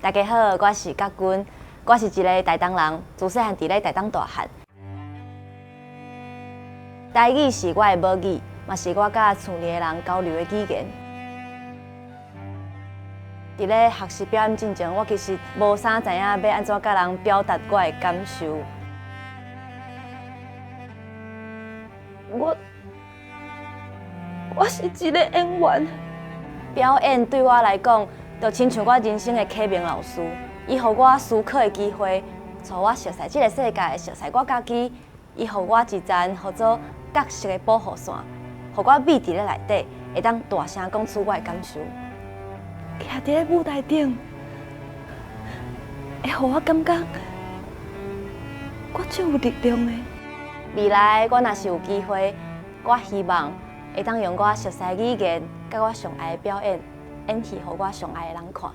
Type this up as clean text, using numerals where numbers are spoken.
大家好，我是甲君，我是一个台東人，自細漢佇咧台東大漢。台語是我的母語，嘛是我佮厝裡的人交流的語言。佇咧學習表演進前，我其實無啥知影欲按怎佮人表達我的感受。我是一个演員。表演對我來講，就親像我人生的啟蒙老師，伊予我思考的機會，帶我熟似這个世界，熟似我家己。伊予我一層號做角色的保護傘，予我秘佇咧內底，會當大聲講出我的感受。徛佇咧舞台頂，會予我感覺我足有力量的。未來我若是有機會，我希望會當用我熟悉的語言，佮我上愛的表演，演戲予我上愛的人看。